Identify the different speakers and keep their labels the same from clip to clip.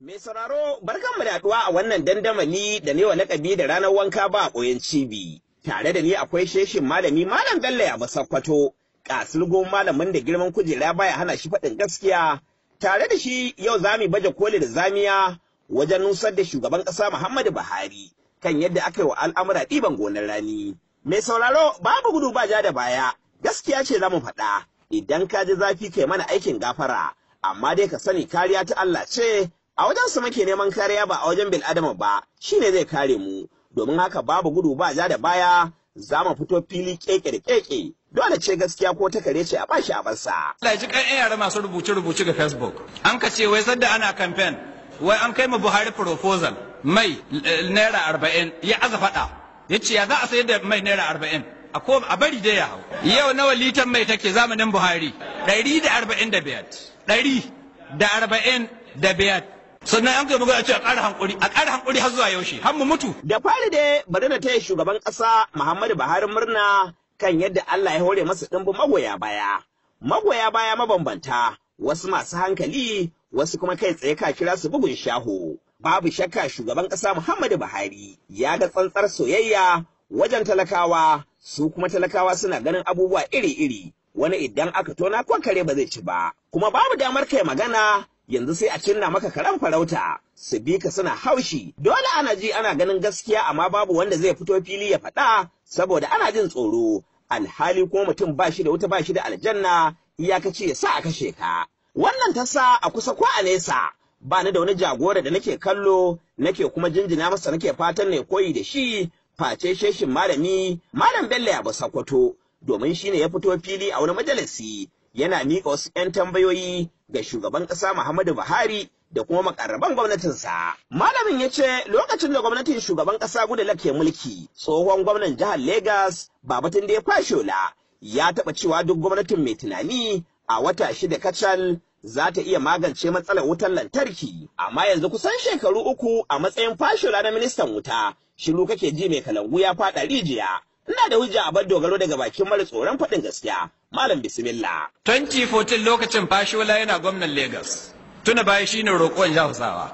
Speaker 1: Mai sauraro, barkanmu da haɗuwa a wannan dandamali da ne wa lakabi da ranar wanka ba a ɓoyen cibi. Tare da ni akwai sheshin malami, Malam Bello Yabo Sakkwato, kasulgun malamin da girman kujera baya hana shi faɗin gaskiya. Tare da shi yau za mu baje koli da zamiya wajen nusar da shugaban ƙasa Muhammadu Buhari kan yadda aka yi wa al'amura ɗiban gonar rani. Mai sauraro, babu gudu ba ja da baya, gaskiya ce za mu faɗa. Idan ka ji zafi, kai mana aikin gafara, amma dai ka sani kariya ta Allah ce, a wajen su muke neman kariya, ba a wajen bil'adama ba, shine zai kare mu. Domin haka babu gudu ba ja da baya, za mu fito fili keke da keke. Dole ce gaskiya, ko ta kare ce, a bashi a barsa.
Speaker 2: Allah ya ji kan yara masu rubuce-rubuce ga Facebook. An ka ce wai sadda ana campaign, wai an kai ma Buhari proposal mai ₦40, ya aza faɗa. Ya ce ya za a sayar da mai ₦40? A bari dai ya hau. Yau nawa litan mai take zamanin Buhari? 145. 145. Sannan an kai magana ce a ƙara hankuri, a ƙara hankuri har zuwa yaushe, har mu mutu.
Speaker 1: Da fari dai bari na taya shugaban ƙasa Muhammadu Buhari murna kan yadda Allah ya hore masa ɗimbin magoya baya. Magoya baya mabambanta, wasu masu hankali, wasu kuma kai tsaye ka kira su bugun shaho. Babu shakka shugaban ƙasa Muhammadu Buhari ya ga tsantsar soyayya wajen talakawa, su kuma talakawa suna ganin abubuwa iri-iri. Wani idan aka tona kare ba zai ci ba, kuma babu damar kai magana, yanzu sai a cinna maka karen farauta su bi ka suna haushi. Dole ana ji ana ganin gaskiya, amma babu wanda zai fito fili ya faɗa saboda ana jin tsoro. Alhali ko mutum ba shi da wuta, ba shi da aljanna, iyakaci ya sa a kashe ka. Wannan ta sa a kusa ko a nesa ba ni da wani jagora da nake kallo, nake kuma jinjina masa, nake fatan ne koyi da shi, face sheshin malami, Malam Bello Yabo Sakkwato, domin shine ya fito fili a wani majalisi yana miƙa wasu 'yan tambayoyi ga shugaban ƙasa Muhammadu Buhari da kuma makarraban gwamnatinsa. Malamin ya ce lokacin da gwamnatin shugaban ƙasa Goodluck ke mulki, tsohon gwamnan jihar Legas Babatunde Fashola ya taɓa cewa duk gwamnatin mai tunani a wata 6 kacal za ta iya magance matsalar wutar lantarki. Amma yanzu kusan shekaru 3 a matsayin Fashola na ministan wuta, shiru kake ji, mai kalangu ya faɗa rijiya. Ina da hujja a bar dogaro daga bakin mara tsoron faɗin gaskiya. Malam, bismillah.
Speaker 2: 2014 lokacin Fashola yana gwamnan Lagos. Tuna baya shine roƙon Hausawa.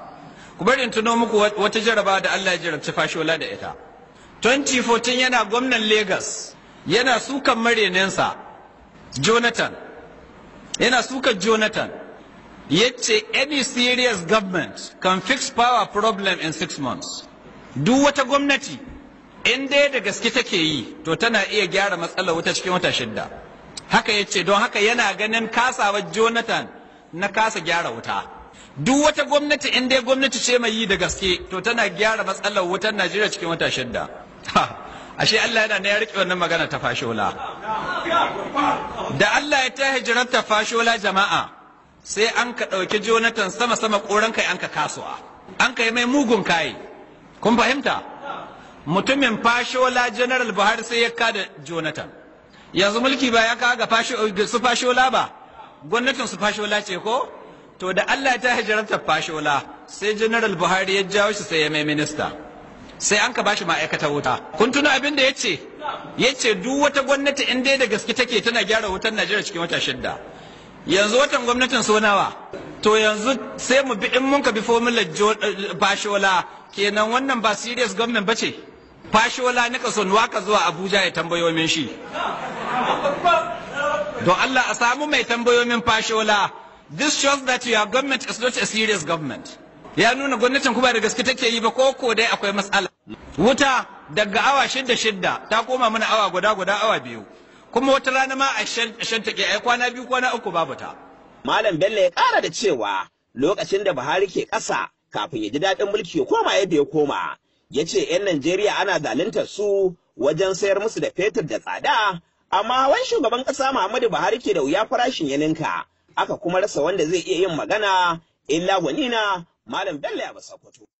Speaker 2: Ku bari in tuno muku wata jaraba da Allah ya jarabci Fashola da ita. 2014 yana gwamnan Lagos, yana sukan mareninsa Jonathan. Yana sukan Jonathan. Yace any serious government can fix power problem in 6 months. Duk wata gwamnati in dai da gaske take yi, to tana iya gyara matsalar wuta cikin wata 6. Haka yace, don haka yana ganin kasawar Jonathan na kasa gyara wuta. Duk wata gwamnati, in dai gwamnati ce mai yi da gaske, to tana gyara matsalar wutar Najeriya cikin wata 6. Ashe Allah yana ne ya rike wannan magana ta Fashola. Da Allah ya ta hijirar Fashola, jama'a, sai an ka ɗauki Jonathan sama sama koran kai, an ka kasuwa, an ka yi mai mugun kayi. Kun fahimta? Mutumin Fashola, General Buhari, sai ya kada Jonathan. Yanzu mulki ba ya kaga su Fashola ba, gwamnatin su Fashola ce ko? To, da Allah ta hijirantar Fashola, sai General Buhari ya jawo shi, sai ya mai minista, sai an ka bashi ma'aikatar wuta. Kun tuna abin da yace? Yace duk wata gwamnati in dai da gaske take tana gyara wutar Najeriya cikin wata 6. Yanzu watan gwamnatin so nawa? To, yanzu sai mu bi, in mun ka bi formula Fashola kenan, wannan ba serious government bace. Fashola nika son waka zuwa Abuja ya tambayo min shi. Don Allah a samu mai tambayo min Fashola. This shows that your government is not a serious government. Ya nuna gwamnatin kuma da gaske take yi ba, ko ko dai akwai matsala. Wuta daga awa 6 6 ta koma mana awa guda guda, awa 2, kuma wata rana ma a shan take ai kwana 2, kwana 3 babu ta.
Speaker 1: Malam Bello ya ƙara da cewa lokacin da Buhari ke ƙasa, kafin ya ji daɗin mulki ya koma yadda ya koma, ya ce 'yan Najeriya ana zaluntar su wajen sayar musu da fetur da tsada, amma hawan shugaban ƙasa Muhammadu Buhari ke da wuya farashin ya ninka, aka kuma rasa wanda zai iya yin magana illa gwanina, Malam Bello Yabo Sakkwato.